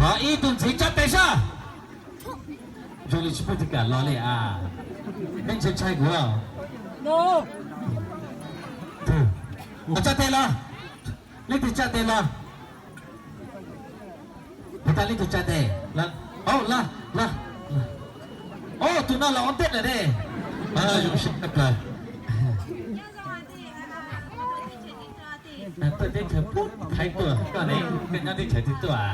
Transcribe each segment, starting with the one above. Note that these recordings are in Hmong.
Thov ib tug ntxiv tsa tes sab. Zoo li tsis pub tis kam los li as. Nej ntshai ntshai kuv. Tsa tes los. Leej twg tsa tes los? Puas tas leej twg tsa tes? Au, los, los. Au, tus no los ua ntej lawm ne. Zoo siab kawg. Tuaj teb chaws pub Thaib tuaj, koj ne, koj nyob teb chaws twg tuaj?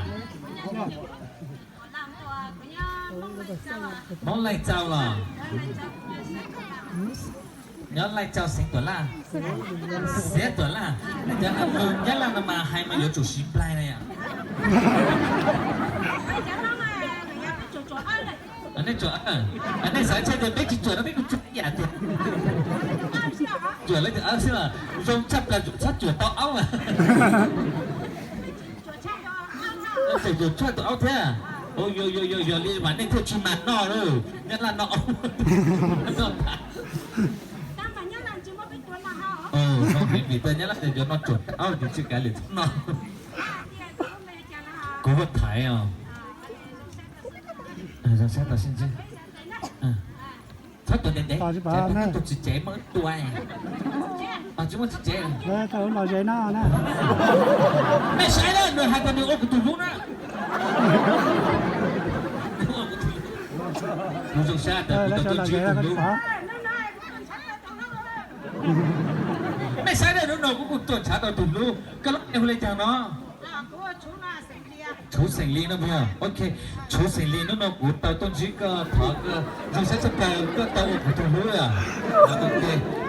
Hmoob Laij Txau los? Nyob Laij Txau xeev Tuam Laj. Xeev Tuam Laj. Cov lus Nyab Laj no mas hais mas yuav tsum siv nplaig na yom. Nej xav tshaj tias peb tsis cuam no peb kuj tsuam ib yam tiag. Cuam leej twg aub xwb los zoo tshaj plaws, txhob cuam tau aub. Tseem yuav tshaj tau aub thiab. Yog li mas nej thiaj tsis mag noj lawm, Nyab Laj noj aub. Noj tas. Zoo heev vim tias Nyab Laj tias yuav noj tsuam aub ces tsis kav liam txhob noj. Kuv ua Thaiv os. Zoo sab tau sib ntsib. Txhob tuav ntev ntev, tus tsis tsev muaj ib tua. Tsis muaj tsis tsev. Nej saib na, nws hais tias nws ua kuv tus hlub na. Kuv zoo sab tas kuv tau tuaj ntsib tus hlub. Nej saib na, hnub no kuv kuj tuaj ntshav tau tus hlub. Koj lub npe hu li cas no? Tshuv Xeem Lis no puas yog? Ok, Tshuv Xeem Lis, hnub no kuv tau tuaj ntsib koj, thov koj zoo siab tshaj plaws koj tau ua kuv tus hlub os.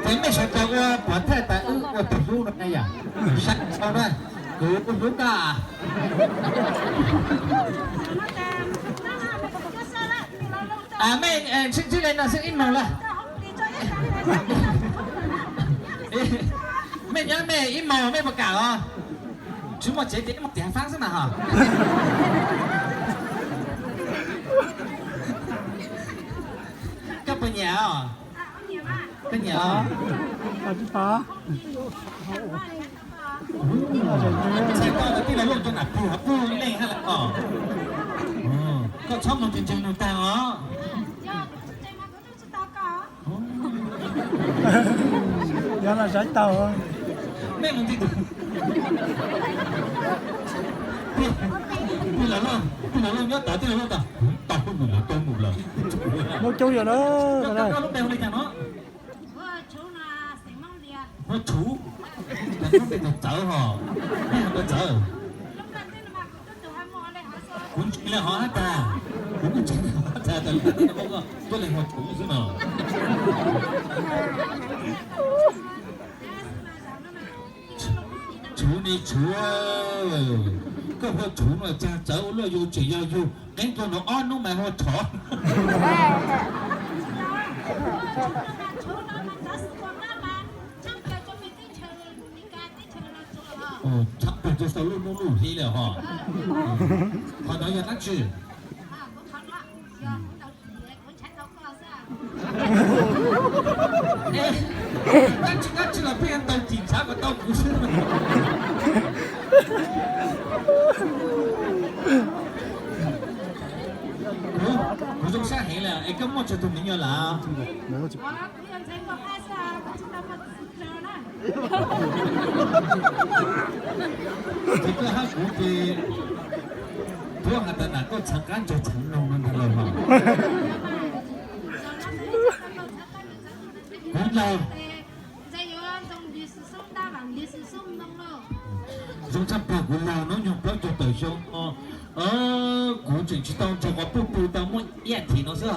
Ces mej sawv daws ua puav thawj tas wb ua tus hlub no na yom. Sab tau na, kuv hlub koj. Mej sib ntsib li no xwb ib moos lawm. Mej nyob mej ib moos mej puas kam os? Tsis muaj tsev ces ib muag tiav faab xwb mas hos. Koj puas nyiam os? Koj nyiam os? Txhais tau tij laug Looj cov nam pug hov pug leej hab lawm os. Koj txhob mus ntseeg ntseeg nws tag os. Yog los saib taug. Mej mus ntxiv. Tij laug Looj, tij laug Looj nyob tod, tij laug Looj tas, tau hnub mus lawm, tau mus lawm. Muaj coob yog na. Koj lub npe hu li cas no? Huab Tshuv, hnub npe txawv hos, nej hu tau txawv. Kuv ntseeg li hov hab tag, kuv kuj ntseeg li hov tag, tas li no tuaj leeg Huab Tshuv xwb no. Tshuv ne Tshuv, koj Huab Tshuv no caag txawv ua luaj, yug tseem yog yug qeeb dua no ob hnub mas ho rhov. Tshab plaws rau sau luj nub luj hli lawm hos. Qhov no yog dab tsi? Dab tsi dab tsi los pheej tau tim ntshav kom tau kuv xwb. Kuv zoo sab heev lawm es koj muaj tsawg tus me nyuam lawm? Ces koj hab kuv ces puab has tas nam koj txheev qab ntsaug txheev noog no ntag lauj hos. Kuv laug. Zoo tshaj plaws kuv laug hnub nyoog plaub caug tawm xyoo no, kuv tseem tsis tau ntsaws quas puj pw tau muaj ib as thiv no xwb.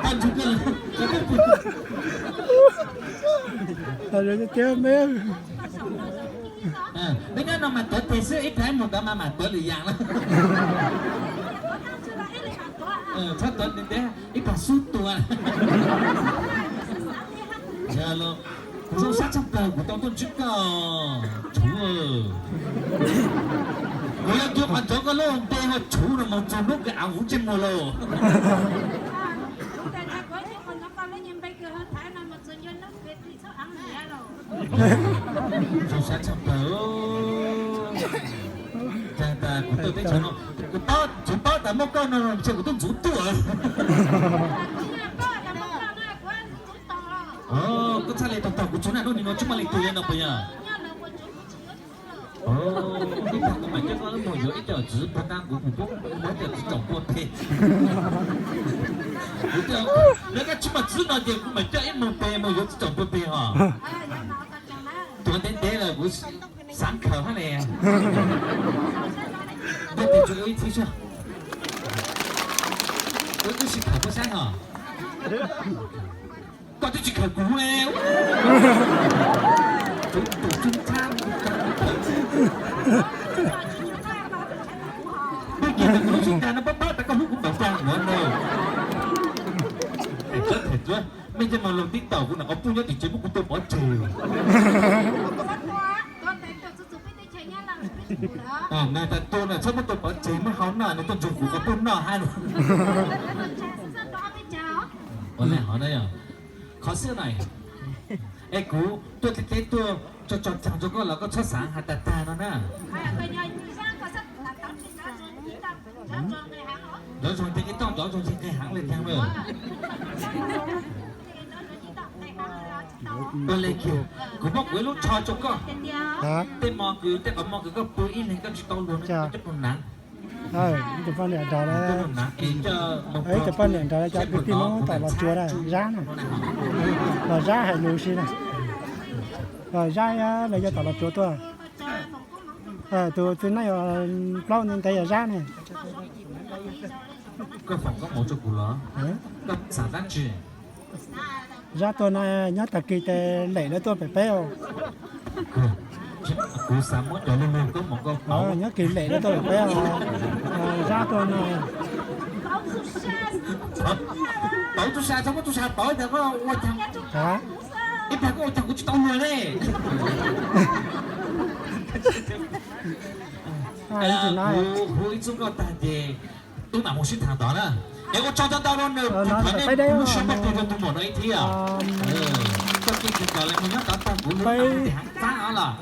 Tau ntsaws quas puj pw. Peb nyob no mas tuav tes xwb, ib pliag mus ntawd mas mam tuav lwm yam lawm. Txhob tuav ntev ntev, ib pliag xub tua. Yog los, kuv zoo sab tshaj plaws kuv tau tuaj ntsib koj Tshuv. Kuv yuav ncig qhov ntawd koj lub npe hu Tshuv no mus txog hnub kawg av kuv ntsej muag lauj. Zoo sab tshaj plaws. Kuv tuaj teb chaws no, kuv paub, kuv paub tas muaj koj no ntshe kuv twb ntxuv tuaj. Koj txhaj le tau tag kuv tsuv naj nub ni no tsis muaj leej twg li no puas yog? Ib tag kuv mam coj koj mus yuav ib co txiv puag ta kuv mus pub muab cov txiv txaus npua peg. Kuv tias, yog koj tsis muaj txiv no ces kuv mam coj ib mus peg mus yuav txiv txaus npua peg os. Tuav ntev ntev lawm kuv xav khaws hab ne. Npua peg tsuas ib txhib xwb. Wb twb sib khaws puab saib os. Koj twb tsis khaws kuv ne. Tus tub txhab, peb kiag kuv lub sib tag no pab pab tas koj hlub kuv npaum cas no. Them tsuab, mej coj mus lub TikTok kuv nam qhov puj nyob tim tsev muab kuv tua pov tseg. Nws tas tua na txhob muab tua pov tseg, muab hau noj, nws tuaj ntsoog kuv qhov puj noj hab. Ua li hov na yog, qhov xwb na. Es kuv tuaj teb teb tuaj tso tso tsaag rua koj los koj txhob xaav has tag tag no na. Nrov zoog teg qe toj, nrov zoog teg qe haav le taag lawm. Ua le kiag, kuv muab kuv ib lub tsho rua koj. Tej mo kws, tej qhov mo kws koj pw ib leeg koj tsis tau luag no, koj coj mus naav. Cov poj niam nrog, cov poj niam nrog cov kwv tij Hmoob tom Los Tsuas na, Zab na, los Zab hais lus si na. Los Zab lawv yog tom Los Tsuas tuaj. Tus txiv neej uas plaub ntev yog Zab ne. Koj foom koob hmoov rua kuv los? Koj xaav dlaab tsi? Zab tuaj na, nyob tag kis tes lem lawv tuaj pem peb os. Kuv xaav muab cov lug lug koob hmoov koj, nyob kis lem lawv tuaj pem peb os. Zab tuaj na. Pauv tub sa, txhob muab tub sa pauv, ib tag koj ua caag, ib tag koj ua caag kuv tsis tau luag le. Kuv hu ib txuj koj tag ces tub mam mus sib thaam tod na. Es ua tsaug ntau ntau rua nws, kuv thov nej pab share rua tug muam no ib thib os. Koj kev kws kom le mus nyob tod tag kuv lub tes haav fab os los.